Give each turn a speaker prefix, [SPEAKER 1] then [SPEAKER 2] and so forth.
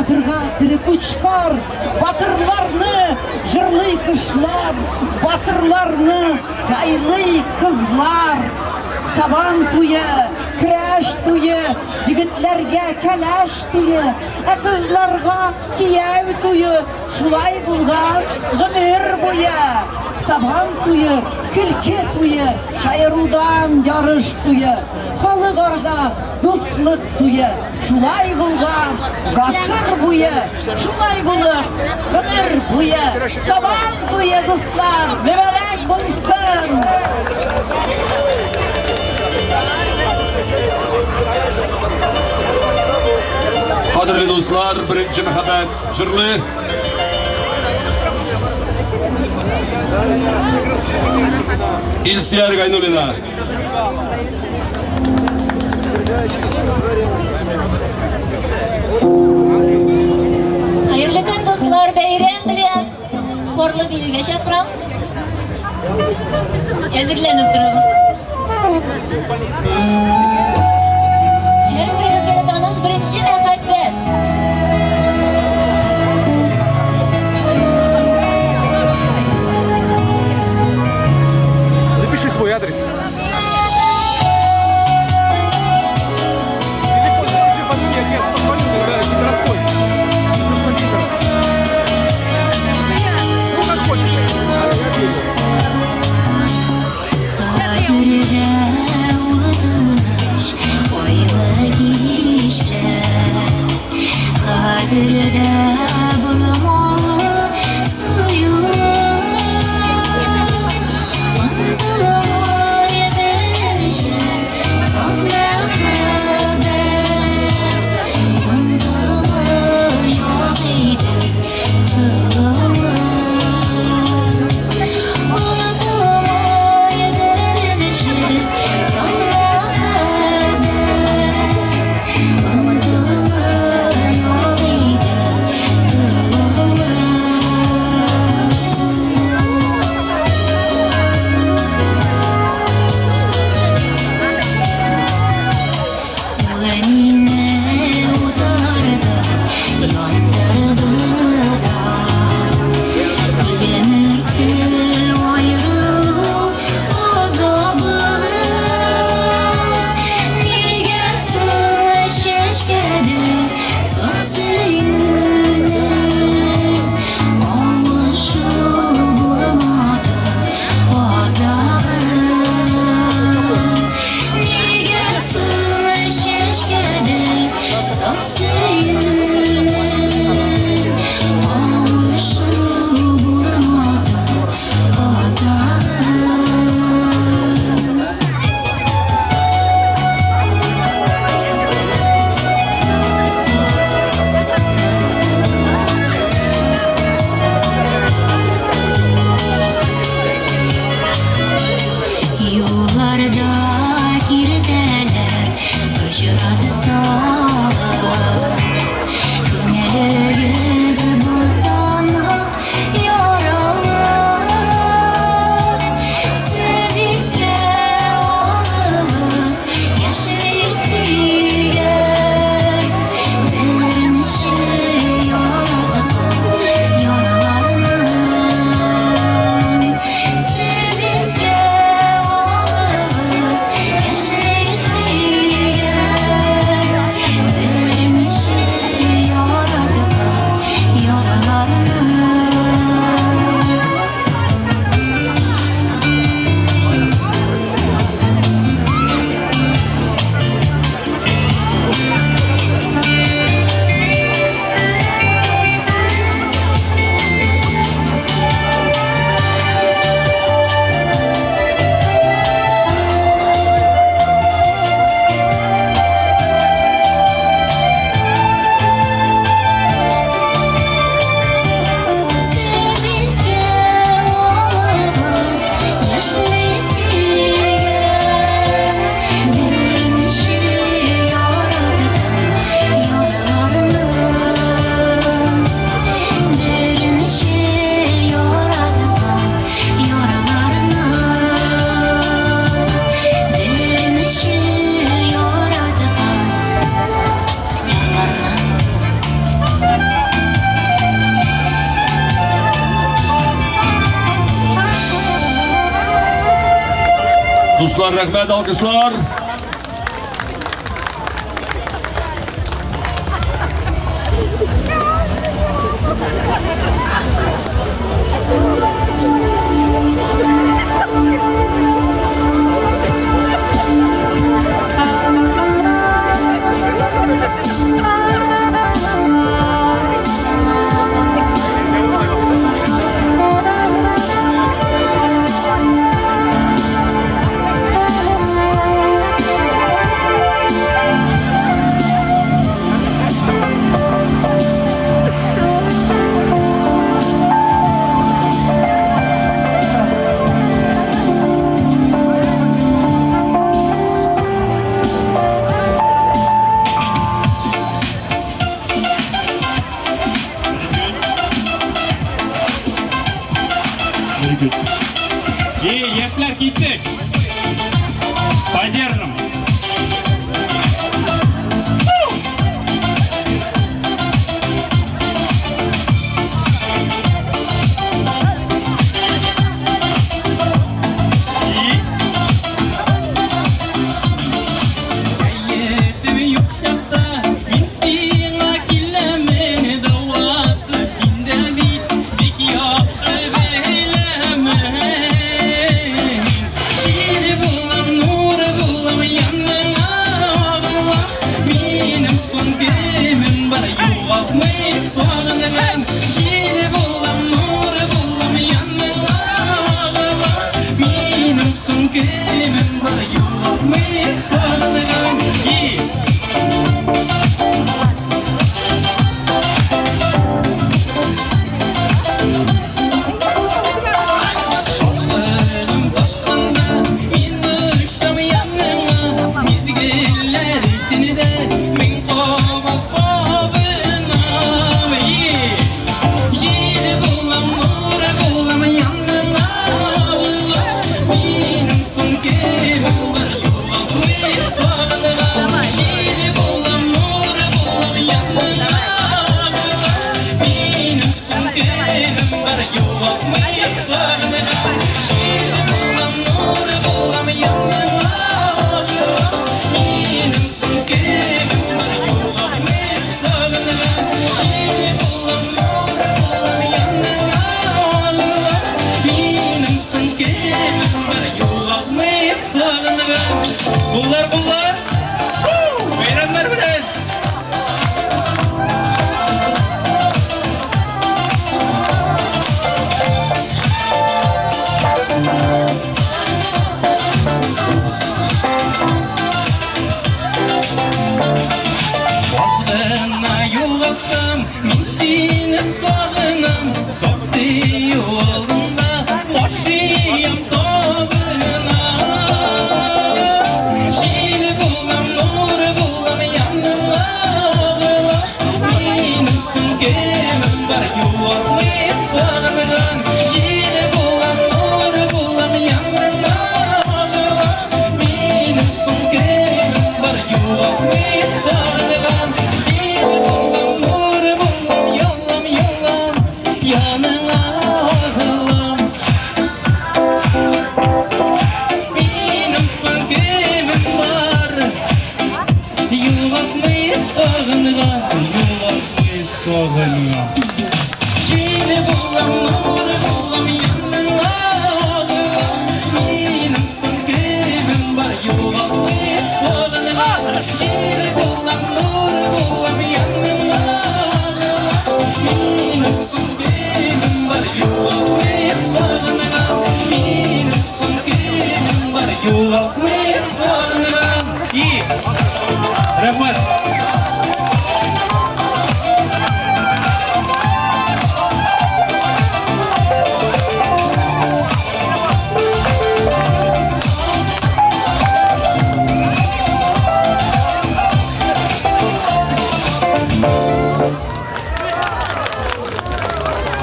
[SPEAKER 1] Батырга тере кучкар, батырларны җырлый кышлар, батырларны сайлый кызлар. Сабан туе, көрәш туе, егетләргә кәләш туе, ә кызларга кияү туе, шулай булган гомер буе. Сабан туе, көлке туе, шаярудан ярыш туе, халык арада дуслык туе. Шулай булган гасыр буе, шулай булыр гомер буе. Сабан туе, дуслар, мөбарәк булсын!
[SPEAKER 2] Кадерле дуслар, беренче мәхәббәт җырлы. Илсөяр Гайнуллина.
[SPEAKER 3] Хәерле көн, дуслар, бәйрәм белән парлы биюгә чакырам. Әзерләнеп торыгыз. Һәрберегезгә таныш беренче мәхәббәт.
[SPEAKER 4] Запиши свой адрес. Телефон тоже позвони, я тебе позвоню, когда городской. Ну, как хочешь. А я верю.
[SPEAKER 3] Хәтердә утырыш, айлы кичләр. Хәтердә бормалы сөю. Онытылмай беренче саф мәхәббәт. Онытылмай юк иде сылуы. Онытылмай беренче саф мәхәббәт. Онытылмай юк иде сылуы. Ул мине утырды, яндырды да. Тилмертте аерылу газабы. Нигә соң чәчкәдә саф сөюнең Авышу булмады азагы? Нигә соң чәчкәдә саф сөюнең Авышу булмады азагы?
[SPEAKER 2] Дуслар, рәхмәт, алкышлар.
[SPEAKER 5] И яшьләр киттек. Поддержим. Кәефем юк чакта мин сиңа киләмен, дәвасы синдә бит, бик яхшы беләмен. Җил булам, нур булам, яныңа агылам, минем соң кемем бар, югалтмый сагынган. Җил булам, нур булам, яныңа агылам, минем соң кемем бар, югалтмый сагынган. И Шатлыгым ташканда мин очам яныңа, мизгелләр эчендә мең кабат кабынам. Җил булам, нур булам, яныңа агылам, минем соң кемем бар, югалтмый сагынган. Җил булам, нур булам, яныңа агылам, минем соң кемем бар, югалтмый сагынган. Җил булам, нур булам, яныңа агылам, минем соң кемем бар, югалтмый сагынган. Җил булам, нур булам, яныңа агылам, минем соң кемем бар, югалтмый сагынган. Куллар, куллар! Бәйрәмнәр белән! Аз гына югалсам, мин сине сагынам, Саф сөю алдында баш иям, табынам. Җил булам, нур булам, яныңа агылам, минем соң кемем бар, югалтмый сагынган. Җил булам, нур булам, яныңа агылам, минем соң кемем бар, югалтмый сагынган. Җил булам, нур булам, ялам, ялам, яныңа агылам. Минем соң кемем бар, югалтмый сагынган, югалтмый сагынган. Җил булам, нур булам, яныңа агылам, минем соң кемем бар, югалтмый сагынган. Җил булам, нур булам, яныңа агылам, минем соң кемем бар, югалтмый сагынган. Минем соң кемем бар, югалтмый сагынган. И рәхмәт.